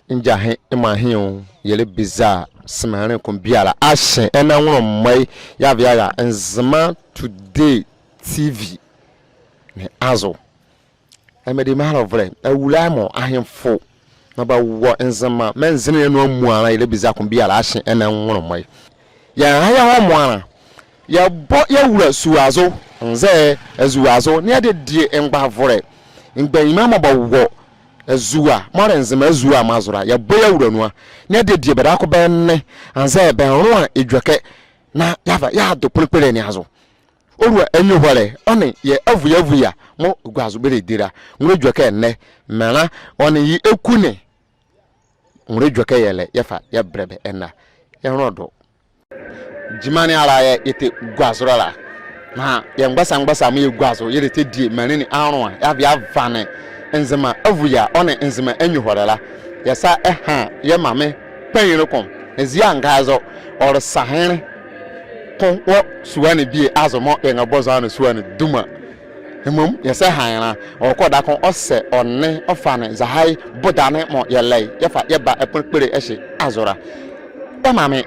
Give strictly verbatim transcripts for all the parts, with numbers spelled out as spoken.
Ngyahe mɔ ahe o, yɛlɛbiza semanle ko biala ahye ɛnɛ nwonlomɔ ye, yɛava yɛara Nzema Today TV ne azo. Mediema alɔvolɛ, awulae mɔ ahemfo na bɛwɔ Nzema maanzinli ne anu amuala, yɛlɛbiza ko biala ahye ɛnɛ nwonlomɔ ye. Yɛnrɛha yɛhɔ mɔɔ la, yɛbɔ yɛawula sua zo, anzɛɛ azua zo, na yɛdedie mgbavolɛ, mgbanyima mɔ bɛwɔ azua mɔɔ le Nzema azua mɔ azo la, yɛbɔ yɛawula nu a, na yɛdedie bɛdabɛ ko bɛnle, anzɛɛ bɛnloa edwɛkɛ, na yɛava yɛado kponokponle ne azo. Ɔlua anyuhɔlɛ, ɔ nee yɛ avuya avuya mɔɔ ɛgua zo bɛlɛdi la, nwolɛ edwɛkɛ ɛnɛ, menla ɔ nee ye eku ne nwolɛ edwɛkɛ yɛlɛ yɛfa yɛbɛlɛ bɛ ɛnɛ a, yɛnlɔ dɔ. Gyima ne ala yɛɛ yɛtɛgua zo la la. Na yɛ mgbasa mgbasa mɔɔ yɛgua zo yɛlɛtɛdie menli ne anloa, yɛava yɛavanle Nzema avuya ɔ nee Nzema anyuhɔlɛ la. Yɛsa ɛha yɛ mame kpanyinli ko. Ezi a ɛnga zo, ɔle sahenle ko wɔ sua ne bie azo mɔɔ yɛnrɛbɔ zɔhane sua ne duma. Mmom yɛsa ɛha ye la, ɔkɔ da ko ɔsɛ ɔ nee ɔfa nee zɔhane bodane mɔɔ yɛlɛ ye, yɛfa yɛba ɛkponokponle ɛhye azo la. Yɛ mame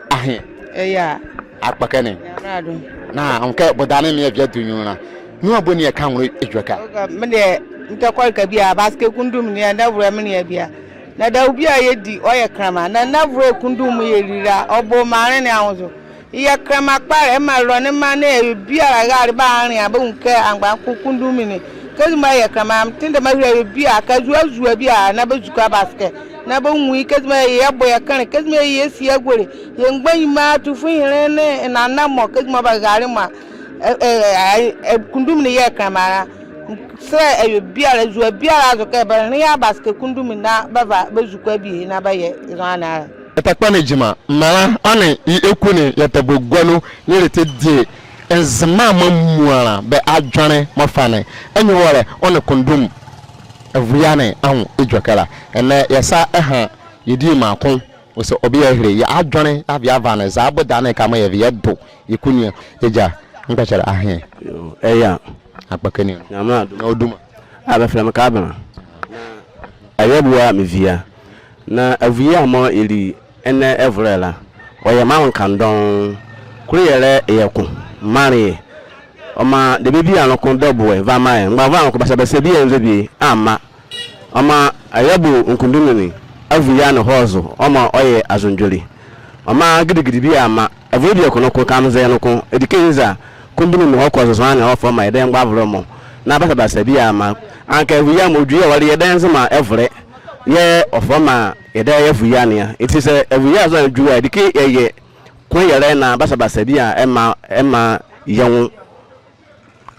ahe. Ɛyɛ. Akpakɛ ne. Nyamenle adom. Na ɔnwu kɛ bodane mɔɔ yɛvi yeadu nyunlu la, nuhua boni yɛka nwolɛ edwɛkɛ a? Ɔkɛ, me deɛ, metɛkɔle ka biala, basike kundum ne, na ɛvolɛ menlea biala. Na dawubi a yɛdi, ɔyɛ kɛnlɛma. Na ɛvolɛ kundum yɛli la, ɔbo maanle ne anwo zo. Yɛ kɛnlɛma kpalɛ, ɛmaa ɛlɔne maa ne awie biala rale bɛanlea, bɛanwu kɛ amgba noko kundum ne. Kɛzi mɔɔ yɛ kɛnlɛma, metendɛ meahile awie biala, kɛ azua azua biala, na bɛzukoa basike. Na bɛanwu ye, kɛzi mɔɔ yɛ yɛbɔ yɛ kenle, kɛzi mɔɔ yɛ yɛsi aguale. Yɛ mgbanyima, Tufuhenle nee Nana mɔ, kɛzi mɔɔ bɛrale mɔ a, ɛ, ɛ, ɛ, ɛ, kundum ne yɛɛ kɛnlɛma la. Sɛlɛ awie biala, azua biala azo kɛ bɛnlea basike kundum ne na bɛva bɛzukoa bie na bɛyɛ zɔhane ala. Yɛtakpa ne gyima, menla ɔ nee ye eku ne yɛtɛbɔ gua nu, na yɛlɛtɛdie Nzema mɔ amuala bɛ adwenle mɔɔ fa nee anyuhɔlɛ ɔ nee kundum avuya ne anwo edwɛkɛ la. Ɛnɛ yɛsa ɛha yɛ diema ko, ɔse ɔbahile yɛ adwenle, yɛava yɛavanle zɔhane bodane ka mɔɔ yɛvi yɛdo yɛ kunua. Egya, mekpɛkyɛlɛ ahe. Yoo, ɛyɛ a. Akpakɛ ne anu. Nyamenle adom. Na ɔ duma? A, bɛfɛlɛ me Kabena. Awie boɛ a mevi a. Na avuya mɔɔ yɛli ɛnɛ ɛvolɛ la, ɔyɛ me anwo ka dɔɔnwo. Koyɛlɛ yɛ ko, maanle yɛ. Ɔmaa debie biala noko dɔboɛ va maa yɛ. Mgbanyima noko basabasa biala anzɔ bie amma. Ɔmaa awie abo nkundum ne, avuya ne hɔ zo, ɔmaa ɔyɛ anzodwolɛ. Ɔmaa gidigidi biala amma. Ɛvolɛ bieko noko, ka meze noko, ɛdi kɛ nza kundum ne hɔ kɔ zo zɔhane a, ɔfa ɔmaa yɛdayɛ mgbavolɛ mɔ. Na basabasa biala amma. Anka avuya mɔ ɔdwu yɛ a, ɔle yɛdayɛ Nzema ɛvolɛ. Yɛɛ ɔfa ɔmaa yɛdayɛ avuya ne a. Enti sɛ avuya zɔhane dwu a, ɛdi kɛ yɛyɛ koyɛlɛ na basabasa biala ɛmmaa, ɛmmaa yɛnwo.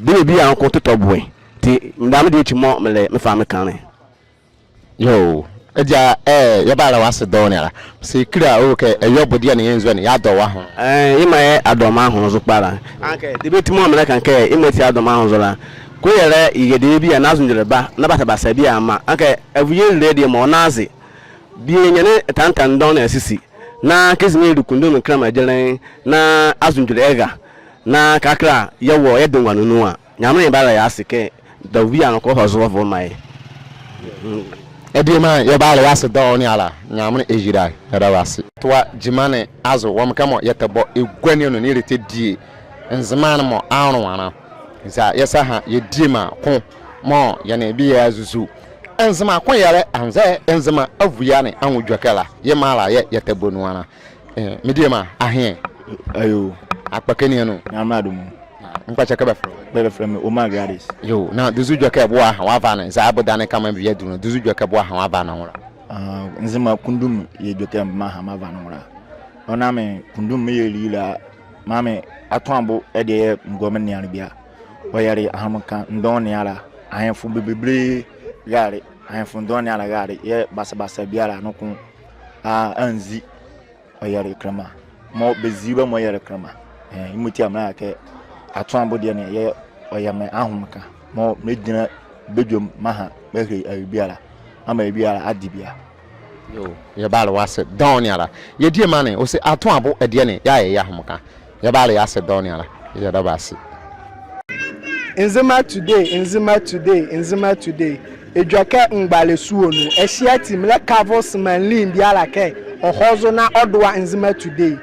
Debie biala noko totɔ boɛ. Enti meda me deɛ akyi mɔɔ melɛ mefa me ka ne. Yoo, egya, eh, yɛbala wɔ ase dɔɔnwo ne ala. Sɛ ɛkile a, ɔwɔ kɛ, ɛyɛ ɔ bo deɛ ne yɛnzua ne, yɛadɔ wɔ ahonlo. Eh, yemɔ yɛadɔ wɔ ahonlo zo kpalɛ. Anka, debie ti mɔɔ melɛka kɛ, yemɔ ti yɛadɔ wɔ ahonlo zo la. Koyɛlɛ, yɛyɛ debie biala, na anzodwolɛ ba, na basabasa biala amma. Anka, avuya ɛlilɛ deɛ mɔ, ɔnle aze. Bie nyane ɛtane ɛtane dɔɔnwo ne asisi. Na kɛzi mɔɔ yɛli kundum ne kɛnlɛma gyɛlɛ, na anzodwolɛ ɛra. Na kɛkala, yɛwɔ yɛ denguale ne nu a. Nyamenle bala yɛ ase kɛ, dawubi biala noko ɔhɔ zo ɔva ɔmaa yɛ. Adiema, yɛbala yɛ ase dɔɔnwo ne ala. Nyamenle ɛyila yɛ, yɛda wɔ ase. Toa gyima ne azo, wɔ mekɛ mɔɔ yɛtɛbɔ egua ne anu na yɛlɛtɛdie Nzema ne mɔ anloa la. Eza yɛsa ɛha yɛ diema ko mɔɔ yɛ nee bie azuzu Nzema koyɛlɛ anzɛɛ Nzema avuya ne anwo edwɛkɛ la. Yemɔ ala yɛɛ yɛtɛbɔ nu ala. Eh, me diema, ahe. Ayo. Akpakɛ ne anu. Nyamenle adom. Mekpɛkyɛlɛ kɛ bɛfɛlɛ wo. Bɛfɛlɛ me Omar Gladys. Yoo, na duzu edwɛkɛ boɛ a wɔava ne, zɔhane bodane ka mɔɔ ɛvi yeadu ne, duzu edwɛkɛ boɛ a wɔava ne nwonla. Ah, Nzema kundum ye edwɛkɛ mɔɔ meha meava ne nwonla. Ɔnea me kundum mɔɔ yɛli la, maa me Atoabo ɛdeɛ yɛɛ megua meneane bie a. Ɔyɛle ahomeka dɔɔnwo ne ala, ahenfo bebebre rale, ahenfo dɔɔnwo ne ala rale, yɛɛ basabasa biala noko a, anzi. Ɔyɛle kɛnlɛma. Mɔɔ bɛzi bɛ mɔ yɛle kɛnlɛma. Eh, yemɔ ti a melɛka kɛ Atoabo deɛ ne yɛɛ ɔyɛ me ahomeka mɔɔ megyinla badwam meaha meahile awie biala. Maa awie biala adi bie a. Yoo, yɛbala wɔ ase dɔɔnwo ne ala. Yɛ diema ne, ɔse Atoabo ɛdeɛ ne yɛɛ ɔyɛ ye ahomeka. Yɛbala yɛ ase dɔɔnwo ne ala. Yɛda bɛ ase. Nzema Today, Nzema Today, Nzema Today. Edwɛkɛ mgbalɛ suo nu, ɛhye ati melɛka Voice Manlin biala kɛ ɔhɔ zo na ɔdoa Nzema Today.